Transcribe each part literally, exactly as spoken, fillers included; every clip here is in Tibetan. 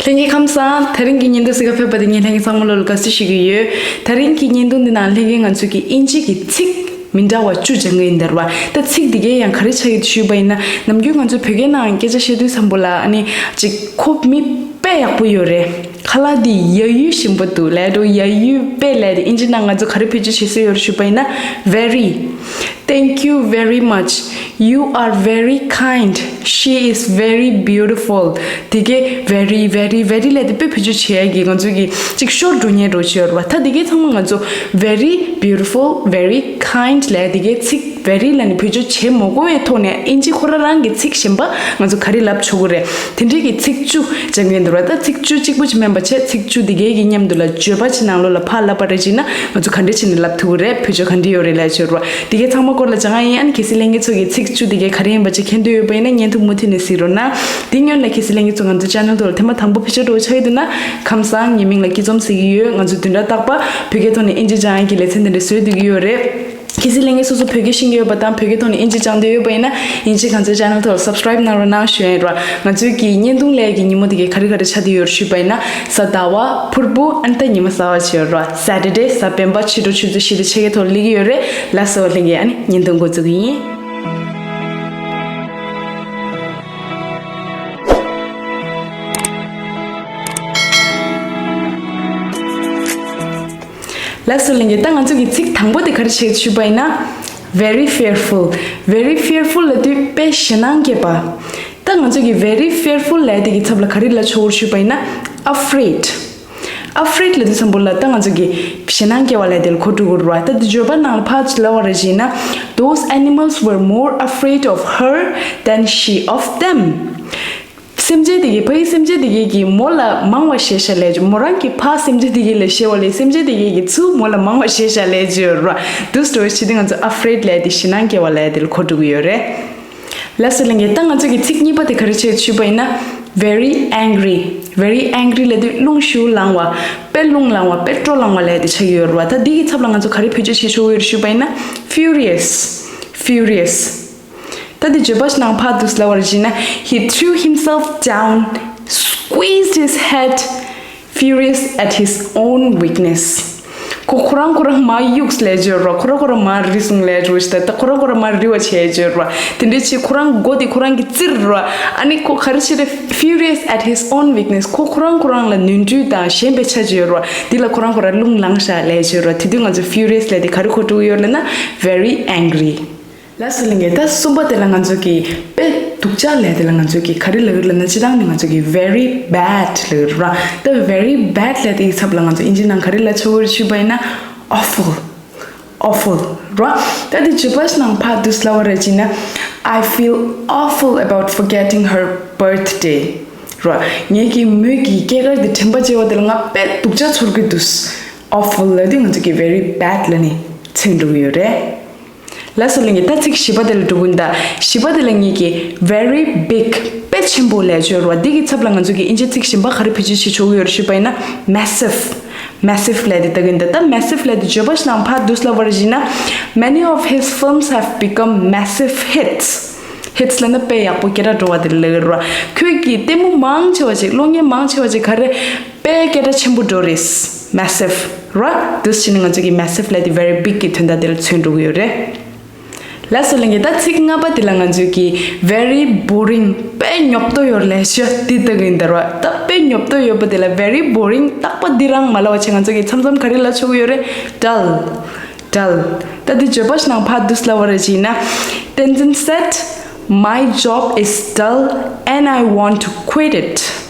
ལྷན་རྒྱས་ཁམས་བཟང་། དེ་རིང་གི་བརྙན་ཐུང་གཟིགས་ག་ཕེབས་པ་དེ་ངས་ལྷན་རྒྱས་ཚང་མ་ལོ་ལ་དགའ་བསུ་ཞུ་གི་ཡོད། དེ་རིང་གི་བརྙན་ཐུང་འདི་ནང་ལྷན་རྒྱས་ང་ཚོས་ཀྱི་དབྱིན་ཇི་གི་ཚིག་མི་འདྲ་བ་བཅུ་སྦྱང་གི་ཡིན་ད་ར་བ། ད་ཚིག་འདི་གའི་ཡང་ག་རེ་ཆགས་ཀྱི་འདུག་ཞུས་པ་ཡིན་ན། ནམ་རྒྱུན་ང་ཚོ་བོད་སྐད་ནང་སྐད་ཆ་བཤད་དུས་ཙམ་པོ་ལ་ཨ་ནི་ཅིག་ཁོ་མི་དཔེ་ཡག་པོ་ཡོད་རེད། ཁ་ལག་འདི་ཡ་ཡུལ་ཞིམ་པོ་འདུག་ལབ་འགྲོ། ཡ་ཡུལ་དཔེ་ལབ་དེ་དབྱིན་ཇི་ནང་ང་ཚོ་ག་རེ་བེད་སྤྱོད་བྱེད་སྲོལ་ཡོད་རེད་ཞུས་པ་ཡིན་ན། Very. Thank you very much. You are very kind. She is very beautiful. དེ་གའི་very, very, very ལབ་དེ་དཔེ་བེད་སྤྱོད་བྱེད་ཡ་གི་ང་ཚོ་གི་ཅིག་ཤོར་འགྲོ་ཉེན་འགྲོ་ཆེ་ཡོད་རེད་བ། ད་དེ་གའི་ཚང་མ་ང་ཚོ་very beautiful, very kind ལབ་དེ་གའི་ཚིག་very ལབ་ནས་བེད་སྤྱོད་བྱེད་མ་དགོས་པའི་ཐོག་ནས་དབྱིན་ཇི་ཁོ་རང་རང་གི་ཚིག་གཞན་པ་ང་ཚོ་ག་རེ་ལབ་ཆོག་གི་རེད། དེ་འདྲའི་གི་ཚིག་བཅུ་སྦྱང་གི་ཡིན་འདུག་ར། ད་ཚིག་བཅུ་གཅིག་པོ་ཅིག་མིན་པ་བྱས། ཚིག་བཅུ་དེ་གའི་གི་མཉམ་དུ་ལ་བརྗོད་པ་ཅིག་ནང་ལོགས་ལ་ཕར་ལབ་པ་རེད་ཅེ་ན། ང་ཚོ་ག་འདྲ་བྱས་ནས་ལབ་ཐུབ་ཀྱི་རེད། བེད་སྤྱོད་ག་འདྲ་ཡོད་རེད་ལབ་ཆོག་ར། དེ་གའི་ཚང་མ་སྐོར་ལ་སྦྱང་ཡ་ཡིན། ཨ་ནི་གལ་སྲིད་ལྷན་རྒྱས་ཚོ་གི་ཚིག་བཅུ་དེ་གའི་ག་རེ་ཡིན་པ་ཅིག་མཁྱེན་འདོད་ཡོད་པ་ཡིན་ན་བརྙན་ཐུང་མུ་མཐུད་ནས་གཟིགས་རོགས་གནང་། དེ་སྔོན་ལ་གལ་སྲིད་ལྷན་རྒྱས་ཚོ་ང་ཚོ་ཆེ་ནལ་ཐོག་ལ་ཐེངས་མ་དང་པོ་ཕེབས་ཆོག་འགྲོ་ཆགས་ཀྱི་འདུག་ན། ཁམས་བཟང་། ངའི་མིང་ལ་སྐྱིད་འཛོམས་ཟེར་གྱི་ཡོད། ང་ཚོ་བདུན་ཕྲག་རྟག་པར་བོད་སྐད་ཐོག་ནས་དབྱིན་ཇི་སྦྱང་ཡ་གི་ལེ་ཚན་དེ་འདྲ་བཟོས་སྡོད་ཀྱི་ཡོད་རེད། གལ་སྲིད་ལྷན་རྒྱས་སོ་སོ་བོད་སྐད་ཤེས་ཀྱི་ཡོད་པ་དང་བོད་སྐད་ཐོག་ནས་དབྱིན་ཇི་སྦྱང་འདོད་ཡོད་པ་ཡིན་ན། དབྱིན་ཇི་ང་ཚོའི་ཆེ་ནལ་ཐོག་ལ་སབ་སི་ཀ་རེབ་གནང་རོགས་གནང་ཞུ་ཡ་ཡིན་ར། ང་ཚོའི་གི་བརྙན་ཐུང་ལས་ཀྱི་ཉིན་མོ་དེ་གའི་ག་རེ་ག་རེ་ཆགས་བསྡད་ཡོད་རེད་ཞུས་པ་ཡིན་ན། གཟའ་ཟླ་བ་ཕུར་བུ། ཨ་ནི་ད་ཉི་མ་གསར་པ་བྱས་ཡོད་ར། Saturday གཟའ་སྤེན་པ་ཕྱི་དྲོ་ཆུ་ཚོད་བཞི་དང་ཕྱེད་ཀའི་ཐོག་སླེབས་ཀྱི་ཡོད་རེད། ལགས་སོ་ལྷན་རྒྱས། ཨ་ནི་བརྙན་ཐུང་འགོ་འཛུགས་ཀྱི་ཡིན། ལགས་སོ་ལྷན་རྒྱས། ད་ང་ཚོ་གི་ཚིག་དང་པོ་དེ་ག་རེ་བྱེད་ཞུས་པ་ཡིན་ན། Very fearful. Very fearful ལབ་དུས་དཔེ་ཞེད་སྣང་སྐྱེས་པ། ད་ང་ཚོ་གི་very fearful ལབ་དེ་གི་ཚབ་ལ་ག་རེ་ལབ་ཆོག་ཞུས་པ་ཡིན་ན། Afraid. Afraid ལབ་དུས་ཙམ་པོ་ལ་ད་ང་ཚོ་གི་ཞེད་སྣང་སྐྱེ་བ་ལབ་དེ་ལ་གོ་འགྲོ་གི་རེད་བ། ད་དེ་བརྗོད་པ་ནང་ལ་ཕར་ལབ་པ་རེད་ཅེ་ན། Those animals were more afraid of her than she of them. སེམས་ཅན་དེ་གིས། ཕ་གི་སེམས་ཅན་དེ་གིས་ཀྱིས་མོ་ལ་མང་བ་ཞེད་ཤག་ལབ་ཀྱི། མོ་རང་གི་ཕ་སེམས་ཅན་དེ་གིས་ལས་ཞེད་པ་ལས་སེམས་ཅན་དེ་གིས་ཀྱིས་ཚུར་མོ་ལ་མང་བ་ཞེད་ཤག་ལབ་ཀྱི་ཡོད་རེད་བ། འདུག་སེ་འགྲོ་བའི་ཕྱིར་དེ་ང་ཚོ་afraid ལབ་དེ་ཞེད་སྣང་སྐྱེ་བ་ལབ་དེ་ལ་གོ་འགྲོ་གི་ཡོད་རེད། ལགས་སོ་ལྷན་རྒྱས། ད་ང་ཚོ་གི་ཚིག་གཉིས་པ་དེ་ག་རེ་བྱེད་ཞུས་པ་ཡིན་ན། Very angry. Very angry ལབ་དུས་རླུང་ཤུགས་ལངས་པ། དཔེ་རླུང་ལངས་པ། དཔེ་སྤྲོ་ལངས་པ་ལབ་དེ་ཆགས་ཀྱི་ཡོད་རེད་བ། ད་འདི་གི་ཚབ་ལ་ང་ཚོ་ག་རེ་བེད་སྤྱོད་བྱེད་ཆོག་གི་ཡོད་རེད་ཞུས་པ་ཡིན་ན། Furious. Furious. ད་འདི་བརྗོད་པ་ཞིག་ནང་ཕར་འདུག་སེ་ལབ་པ་རེད་ཅེ་ན། He threw himself down, squeezed his head, furious at his own weakness. ཁོ་ཁོ་རང་ཁོ་རང་མར་གཡུགས་ལབ་ཀྱི་ཡོད་རེད་བ། ཁོ་རང་ཁོ་རང་མར་རི་སོང་ལབ་ཀྱི་ཡོད་རེད་བ། ད་ཁོ་རང་ཁོ་རང་མར་རི་བ་བྱས་ཀྱི་ཡོད་རེད་བ། དེ་འདྲའི་ཕྱིར་ཁོ་རང་མགོ་དེ་ཁོ་རང་གིས་བཙིར་རེད་བ། ཨ་ནི་ཁོ་ག་རེ་བྱས་རེད། Furious at his own weakness. ཁོ་ཁོ་རང་ཁོ་རང་ལ་ནོར་འཁྲུལ་དང་ཞན་པ་ཆགས་ཀྱི་ཡོད་རེད་བ། འདི་ལ་ཁོ་རང་ཁོ་རང་རླུང་ལངས་ཤག་ལབ་ཀྱི་ཡོད་རེད་བ། དེ་དུས་ང་ཚོ་furious ལབ་དེ་ག་རེ་གོ་འགྲོ་གི་ཡོད་ལབ་ན། Very angry. ལགས་སོ་ལྷན་རྒྱས། ད་གསུམ་པ་དེ་ལ་ང་ཚོ་གིས་དཔེ་སྡུག་ཅག་ལབ་དེ་ལ་ང་ཚོ་གིས་ག་རེ་ལབ་ཀྱི་ལབ་ན། སྤྱིར་བཏང་ནི་ང་ཚོ་གིས་very bad ལབ་ཀྱི་རེད་བ། ད་very bad ལབ་དེ་གི་ཚབ་ལ་ང་ཚོ་དབྱིན་ཇི་ནང་ག་རེ་ལབ་ཆོག་གི་རེད་ཞུས་པ་ཡིན་ན། Awful. Awful རེད་བ། ད་དེ་བརྗོད་པ་ཞིག་ནང་ཕར་འདུག་སེ་ལབ་པ་རེད་ཅེ་ན། I feel awful about forgetting her birthday རེད་བ། ངེད་ཀྱིས་མོའི་གི་སྐྱེས་སྐར་དེ་དྲན་པ་བརྗེད་པ་དེ་ལ་ང་དཔེ་སྡུག་ཅག་ཚོར་གྱི་འདུག Awful ལབ་དུས་ང་ཚོ་གིས་very bad ལབ་ནས་མཚོན་འགྲོ་གི་ཡོད་རེད། ལགས་སོ་ལྷན་རྒྱས། ད་ཚིག་བཞི་པ་དེ་ལ་འགྲོ་གི་ཡིན་ད། བཞི་པ་དེ་ལ་ངེད་ཀྱིས་very big དཔེ་ཆེན་པོ་ལབ་ཀྱི་ཡོད་རེད་བ། འདི་གི་ཚབ་ལ་ང་ཚོ་གིས་དབྱིན་ཇིའི་ཚིག་གཞན་པ་ག་རེ་བེད་སྤྱོད་བྱེད་ཆོག་གི་ཡོད་རེད་ཞུས་པ་ཡིན་ན། Massive. Massive ལབ་དེ་ལྟ་གི་ཡིན་ད། ད་massive ལབ་དེ་བརྗོད་པ་ཞིག་ནང་ཕར་འདུག་སེ་ལབ་པ་རེད་ཅེ་ན། Many of his films have become massive hits. Hits ལབ་ན་དཔེ་ཡག་པོ་སྐད་གྲགས་འགྲོ་བ་དེ་ལ་ལབ་ཀྱི་རེད་བ། ཁོས་ཀྱིས་ལྟད་མོ་མང་ཆེ་བ་ཅིག་གློག་བརྙན་མང་ཆེ་བ་ཅིག་ག་རེ་དཔེ་སྐད་གྲགས་ཆེན་པོ་འགྲོ་རེད། Massive རེད་བ། འདུག་སེ་བྱས་ནས་ང་ཚོ་གིས་massive ལབ་དེ་very big གི་དོན་དག་དེ་ལ་མཚོན་འགྲོ་གི་ཡོད་རེད། ལགས་སོ་ལྷན་རྒྱས། ད་ཚིག་ལྔ་པ་དེ་ལ་ང་ཚོས་ཀྱིས་very boring དཔེ་ཉོབ་ཏོ་ཡོད་ལབ་ཀྱི་ཡོད་དེ་ལྟ་གི་ཡིན་ད་ར་བ། ད་དཔེ་ཉོབ་ཏོ་ཡོད་པ་དེ་ལ་very boring རྟག་པ་འདི་རང་མ་ལབ་པ་བྱས་ང་ཚོ་གིས་མཚམས་མཚམས་ག་རེ་ལབ་ཆོག་གི་ཡོད་རེད། Dull. Dull. ད་འདི་བརྗོད་པ་ཞིག་ནང་ཕར་འདུག་སེ་ལབ་པ་རེད་ཅེ་ན། Tenzin said, "My job is dull and I want to quit it."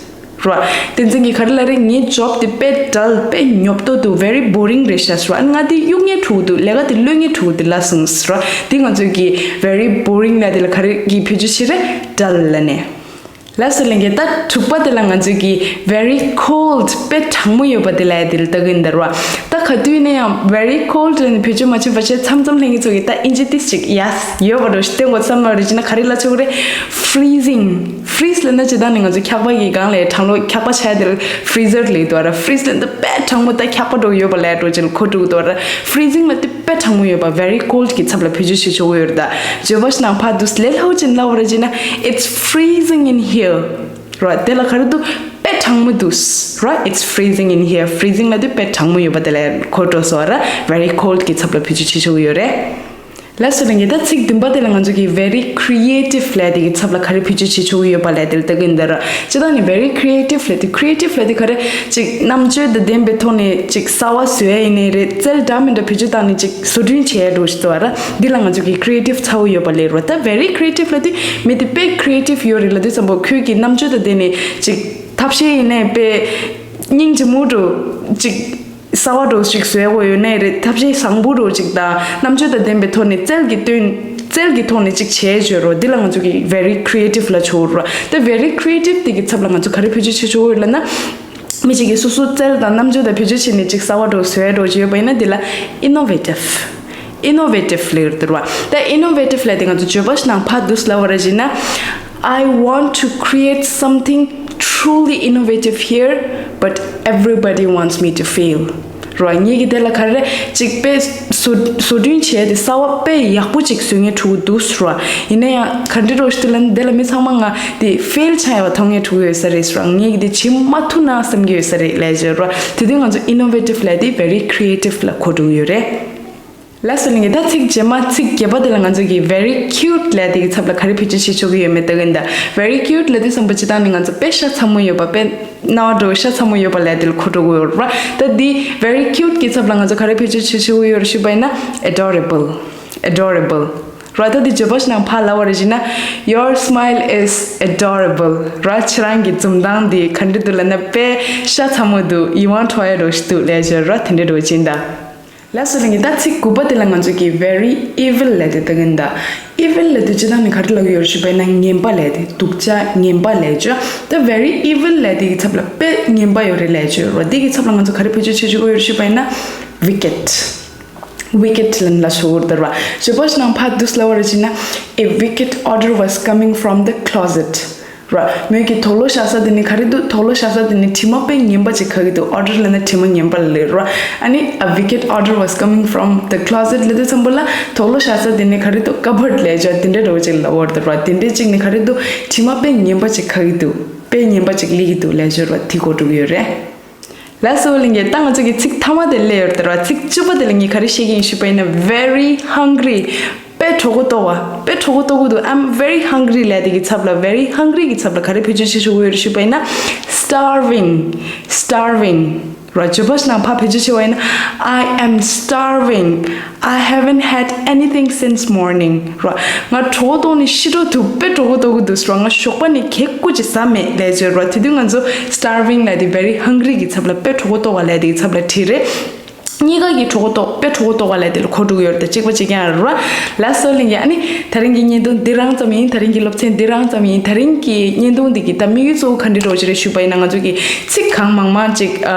ར། བསྟན་འཛིན་གྱིས་ག་རེ་ལབ་རེད། ངའི་job དེ་དཔེ་dull དཔེ་ཉོབ་ཏོ་འདུག very boring རེད་ཤག་ར། ང་དེ་གཡུག་ཉེན་འགྲོ་གི་འདུག་ལས་ཀ་དེ་གློད་ཉེན་འགྲོ་གི་འདུག་ལབ་སོང་ར། དེ་ང་ཚོས་ཀྱིས་very boring ལབ་དེ་ལ་ག་རེ་གི་བེད་སྤྱོད་བྱེད་རེད། Dull ལབ་ནས། ལགས་སོ་ལྷན་རྒྱས། ད་དྲུག་པ་དེ་ལ་ང་ཚོས་ཀྱིས་very cold དཔེ་གྲང་མོ་ཡོད་པ་དེ་ལབ་དེ་ལ་ལྟ་གི་ཡིན་ད་ར། ད་ག་དུས་ནས་ཡང་very cold ལབ་ནས་བེད་སྤྱོད་མ་བྱེད་པ་བྱས། མཚམས་མཚམས་ལྷན་རྒྱས་ཚོ་གིས་ད་དབྱིན་ཇི་ཏིས་ཅིག་yes ཡོད་པ་འདྲ་བོ་ཞིག་བསྟན་དགོས་བསམ་ལབ་རེད་ཅེ་ན་ག་རེ་ལབ་ཆོག་གི་རེད། Freezing. Freeze ལབ་ན་སྤྱིར་བཏང་ནས་ང་ཚོ་འཁྱག་པ་གི་སྒང་ལ་གྲང་མོ་འཁྱག་པ་ཆགས་དེ་ལ་freezer ལབ་འདུག་ར། Freeze ལབ་ན་དཔེ་གྲང་མོ་ད་འཁྱག་པ་འདྲ་བོ་ཡོད་པ་ལབ་འདྲ་བོ་ཅིག་ལ་གོ་འགྲོ་གི་འདུག་ར། Freezing ལབ་དེ་དཔེ་གྲང་མོ་ཡོད་པ་very cold གི་ཚབ་ལ་བེད་སྤྱོད་བྱེད་ཆོག་གི་ཡོད་རེད། ད་བརྗོད་པ་ཞིག་ནང་ཕར་འདུག་སེ་ལས་སླ་བོ་ཅིག་ལབ་པ་རེད་ཅེ་ན། It's freezing in here ར། དེ་ལ་ག་རེ་འདུག་དཔེ་ གྲང་མོ་འདུག་ར། It's freezing in here. Freezing ལབ་དུས་དཔེ་གྲང་མོ་ཡོད་པ་དེ་ལ་གོ་འགྲོ་སོང་ར། Very cold གི་ཚབ་ལ་བེད་སྤྱོད་བྱེད་ཆོག་གི་ཡོད་རེད། ལགས་སོ་ལགས་ངེད་ད་ཚིག་བདུན་པ་དེ་ལ་ང་ཚོ་གི་very creative ལབ་དེ་གི་ཚབ་ལ་ག་རེ་བེད་སྤྱོད་བྱེད་ཆོག་གི་ཡོད་པ་ལབ་དེ་ལ་ལྟ་གི་ཡིན་ད་ར། སྤྱིར་བཏང་ནས་very creative ལབ་དེ། creative ལབ་དེ་ག་རེ་ཅིག་རྣམ་དཔྱོད་དང་ལྡན་པའི་ཐོག་ནས་ཅིག་གསར་བ་བཟོ་ཡ་ཡིན་ནའི་རེད། རྩལ་འདྲ་མི་འདྲ་བེད་སྤྱོད་བཏང་ནས་ཅིག་བཟོ་སྐྲུན་བྱེད་ཡ་འགྲོ་ཞིག་འདུག་ར། འདི་ལ་ང་ཚོ་གི་creative ཚ་བོ་ཡོད་པ་ལབ་ར། ད་very creative ལབ་དུས་མི་དེ་དཔེ་creative ཡོད་རེད་ལབ་དུས་ཙམ་པོ་ཁོས་ཀྱི་རྣམ་དཔྱོད་དང་ལྡན་ནས་ཅིག་ཐབས་ཤེས་ཡིན་ནའི་དཔེ་སྙིང་རྗེ་མོ་འགྲོ་ཅིག་གསར་བ་འགྲོ་ཞིག་བཟོ་དགོས་ཡོད་ནའི་རེད། ཐབས་ཤེས་བཟང་པོ་འགྲོ་ཅིག་དང་རྣམ་དཔྱོད་དང་ལྡན་པའི་ཐོག་ནས་རྩལ་གྱི་སྟོན། རྩལ་གྱི་ཐོག་ནས་ཅིག་བྱས་བརྗོད་རོགས། འདི་ལ་ང་ཚོ་གི་very creative ལ་ཆོག་རོགས། ད་very creative དེ་གི་ཚབ་ལ་ང་ཚོ་ག་རེ་བེད་སྤྱོད་བྱེད་ཆོག་ཡོད་ལབ་ན། མི་གཅིག་གིས་སོ་སོ་རྩལ་དང་རྣམ་དཔྱོད་དང་བེད་སྤྱོད་བྱས་ནས་ཅིག་གསར་བ་འགྲོ་བཟོ་ཡ་འགྲོ་ཅིག་ཡོད་པ་ཡིན་ན་འདི་ལ་innovative innovative ལབ་ཡོད་རེད་བ། ད་innovative ལབ་དེ་ང་ཚོ་བརྗོད་པ་ཞིག་ནང་ཕར་འདུག་ལབ་པ་ར་བྱས་ན། I want to create something truly innovative here, but everybody wants me to fail. རོ། ངེད་ཀྱི་དེ་ལ་ག་རེ་ཅིག་དཔེ་བཟོ་བཟོ་སྐྲུན་བྱས་ཏེ་གསར་བ་དཔེ་ཡག་པོ་ཅིག་བཟོ་ངེས་ཐུག་འདུག་རོ། ཡིན་ན་ཡང་ག་འདྲ་རོ་ཞིག་ལ་འདི་ལ་མི་ཚང་མ་ང་དེ་fail ཆགས་ཡ་བ་མཐོང་ངེས་ཐུག་ཡོད་ས་རེད་རོ། ངེད་ཀྱི་དེ་བྱེད་མ་ཐུབ་ན་བསམ་གྱི་ཡོད་ས་རེད་ལས་བྱས་རོ། དེ་དུས་ང་ཚོ་innovative ལས་དེ་very creative ལ་གོ་འགྲོ་གི་ཡོད་རེད། ལགས་སོ་ལགས་ངེད་ད་ཚིག་རྗེས་མ་ཚིག་བརྒྱད་པ་དེ་ལ་ང་ཚོ་གི་very cute ལས་དེ་གི་ཚབ་ལ་ག་རེ་བེད་སྤྱོད་བྱེད་ཆོག་གི་ཡོད་མེད་ལྟ་གི་ཡིན་ད། Very cute ལས་དེ་བསམ་པ་ཅི་ལྟར་ནི་ང་ཚོ་དཔེ་ཤ་ཚ་མོ་ཡོད་པ་དཔེ་རྣ་བ་འགྲོ་ཤ་ཚ་མོ་ཡོད་པ་ལས་དེ་ལ་གོ་འགྲོ་གི་ཡོད་རེད་བ། ད་འདི་very cute གི་ཚབ་ལ་ང་ཚོ་ག་རེ་བེད་སྤྱོད་བྱེད་ཆོག་གི་ཡོད་རེད་ཞུས་པ་ཡིན་ན་adorable adorable ར། ད་འདི་བརྗོད་པ་ཞིག་ནང་ཕར་ལབ་པ་རེད་ཅེ་ན། Your smile is adorable ར། ཁྱེད་རང་གི་འཛུམ་མདངས་འདི་ག་འདྲ་འདུག་ལབ་ན་དཔེ་ཤ་ཚ་མོ་འདུག་ཡིད་དབང་འཕྲོག་ཡ་འགྲོ་ཞིག་འདུག་ལས་བྱས་ར། དེ་འདྲ་འགྲོ་ཅིག་ཡིན་ད། ལགས་སོ་ལགས་ངེད་ད་ཚིག་དགུ་པ་དེ་ལ་ང་ཚོ་གི་very evil ལས་དེ་ལྟ་གི་ཡིན་ད། Evil ལས་དེ་སྤྱིར་བཏང་ནི་ག་རེ་ལབ་ཀྱི་ཡོད་རེད་ཞུས་པ་ཡིན་ན་ངན་པ་ལས་དེ་སྡུག་ཅག་ངན་པ་ལས་བྱ། ད་very evil ལས་དེ་གི་ཚབ་ལ་དཔེ་ངན་པ་ཡོད་རེད་ལས་བྱ་ཡོད་རེད། དེ་གི་ཚབ་ལ་ང་ཚོ་ག་རེ་བེད་སྤྱོད་བྱེད་ཆོག་གི་ཡོད་རེད་ཞུས་པ་ཡིན་ན་wicked wicked ལབ་ལ་ཆོག་གི་རེད་ད་ར། བརྗོད་པ་ཞིག་ནང་ཕར་འདུག་ལབ་པ་རེད་ཅེ་ན། A wicked odor was coming from the closet ར། མོས་ཀྱི་དུག་ལོག་བཞག་ས་དེ་ནི་ག་རེ་འདུག་དུག་ལོག་བཞག་ས་དེ་ནི་དྲི་མ་དཔེ་ངན་པ་ཅིག་ཁ་གི་འདུག odor ལབ་ན་དྲི་མ་ངན་པ་ལ་ལབ་ར། ཨ་ནི་a wicked odor was coming from the closet ལབ་དུས་ཙམ་པ་ལ་དུག་ལོག་བཞག་ས་དེ་ནི་ག་རེ་འདུག cupboard ལབ་བྱ་དེ་འདྲའི་འདྲ་བོ་ཅིག་ལབ་པ་རེད་ད་ར། དེ་འདྲའི་ཅིག་ནི་ག་རེ་འདུག་དྲི་མ་དཔེ་ངན་པ་ཅིག་ཁ་གི་འདུག་དཔེ་ངན་པ་ཅིག་ལི་གི་འདུག་ལབ་བྱ་ར། དེ་གོ་འགྲོ་གི་ཡོད་རེད། ལགས་སོ་ལགས་ངེད་ད་ང་ཚོ་གི་ཚིག་མཐའ་མ་དེ་སླེབས་ཡོད་རེད་ད་ར། ཚིག་བཅུ་པ་དེ་ལ་ངས་ག་རེ་བཤད་ཀྱི་ཡིན་ཞུས་པ་ཡིན་ན་very hungry དཔེ་གྲོད་ཁོག་ལྟོགས་པ། དཔེ་གྲོད་ཁོག་ལྟོགས་ཀྱི་འདུག I'm very hungry ལབ་དེ་གི་ཚབ་ལ་very hungry གི་ཚབ་ལ་ག་རེ་བེད་སྤྱོད་བྱེད་ཆོག་གི་ཡོད་རེད་ཞུས་པ་ཡིན་ན་starving starving ར། བརྗོད་པ་ཞིག་ནང་ཕར་བེད་སྤྱོད་བྱས་པ་ཡིན་ན། I am starving. I haven't had anything since morning ར། ང་གྲོད་ཁོག་ལྟོགས་ནས་ཤི་འགྲོ་ཐུབ། དཔེ་གྲོད་ཁོག་ལྟོགས་ཀྱི་འདུག་ར། ང་ཞོགས་པ་ནས་གད་སྐུ་ཅིག་ཟ་མེད་ལས་བྱས་ར། དེ་དུས་ང་ཚོ་starving ལབ་དེ་very hungry གི་ཚབ་ལ་དཔེ་གྲོད་ཁོག་ལྟོགས་པ་ལབ་དེ་གི་ཚབ་ལ་བྲིས་རེད། གཉིས་ཀ་གི་གྲོད་ཁོག་ལྟོགས། དཔེ་གྲོད་ཁོག་ལྟོགས་པ་ལབ་དེ་ལ་གོ་འགྲོ་གི་ཡོད་རེད་ད། གཅིག་པ་གཅིག་རྐྱང་རེད་ར། ལགས་སོ་ལགས་ངེད་ཨ་ནི་ད་རིང་གི་བརྙན་ཐུང་འདི་རང་ཙམ་ཡིན། ད་རིང་གི་སློབ་ཚན་འདི་རང་ཙམ་ཡིན། ད་རིང་གི་བརྙན་ཐུང་འདི་གི་ད་དམིགས་ཡུལ་གཙོ་བོ་ག་འདྲ་འདྲ་བོ་ཅིག་རེད་ཞུས་པ་ཡིན་ན། ང་ཚོ་གི་ཚིག་གང་མང་མང་ཅིག་ཨ་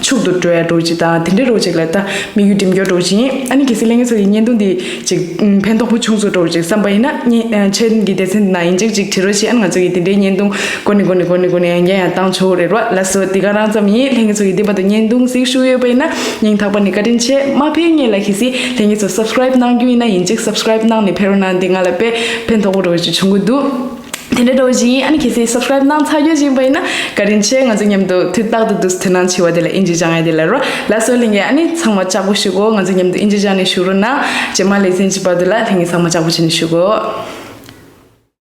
འཕྱུག་ཏུ་འགྲོ་ཡ་འདྲ་བོ་ཅིག་དང་དེ་འདྲ་འདྲ་བོ་ཅིག་ལ་ད་དམིགས་ཡུལ་འགྲིམ་རྒྱུ་འདྲ་བོ་ཅིག་ཡིན། ཨ་ནི་གལ་སྲིད་ལྷན་རྒྱས་ཚོ་གི་བརྙན་ཐུང་འདི་ཅིག་ཕན་ཐོགས་པོ་བྱུང་སོང་འདྲ་བོ་ཅིག་བསམ་པ་ཡིན་ན་ཨ་ནི་ཆེན་གི་སྡེ་ཚན་འདི་ནང་ཡིན་ཅིག་ཅིག་བྲིས་རོགས་བྱེད། ཨ་ནི་ང་ཚོ་གི་དེ་འདྲའི་བརྙན་ཐུང་འགོ་ནས་འགོ་ནས་འགོ་ནས་ཡང་བསྐྱར་ཡང་བཏང་ཆོག་རེད་ར། ལགས་སོ་འདི་ག་རང་ཙམ་ཡིན། ལྷན་རྒྱས་ཚོ་གི་འདི་བར་དུ་བརྙན་ཐུང་གཟིགས་ཞུ་ཡོད་པ་ཡིན་ན་སྙིང་ཐག་པ་ནས་བཀའ་དྲིན་ཆེ། མ་ཕེབས་སྔོན་ལ་གལ་སྲིད་ལྷན་རྒྱས་ཚོ་subscribe གནང་རྒྱུ་ཡིན་ན་ཡིན་ཅིག་subscribe གནང་ནས་ཕེབས་རོགས་གནང་། འདི་ང་ལ་དཔེ་ཕན་ཐོགས་པོ་འདྲ་བོ་ཞིག་བྱུང་གི་འདུག་དེ་འདྲ་འདྲ་བོ་ཞིག་ཡིན། ཨ་ནི་གལ་སྲིད་subscribe གནང་ཚར་རྒྱུ་ཞིག་ཡིན་པ་ཡིན་ན་བཀའ་དྲིན་ཆེ། ང་ཚོ་མཉམ་དུ་དུས་རྟག་ཏུ་དུས་དེ་ནང་འཆི་བ་དེ་ལ་ཨིན་ཇི་སྦྱང་ཡ་དེ་ལ་རོ། ལགས་སོ་ལྷན་རྒྱས་ཨ་ནི་ཚང་མ་ལྕགས་པོ་བཞུགས་གོ་ང་ཚོ་མཉམ་དུ་ཨིན་ཇི་སྦྱང་ནས་བཞུགས་རོགས་གནང་། རྗེས་མ་ལེ་ཚན་གཅིག་བར་དུ་ལ་ལྷན་རྒྱས་ཚང་མ་ལྕགས་པོ་བྱས་ནས་བཞུགས་གོ།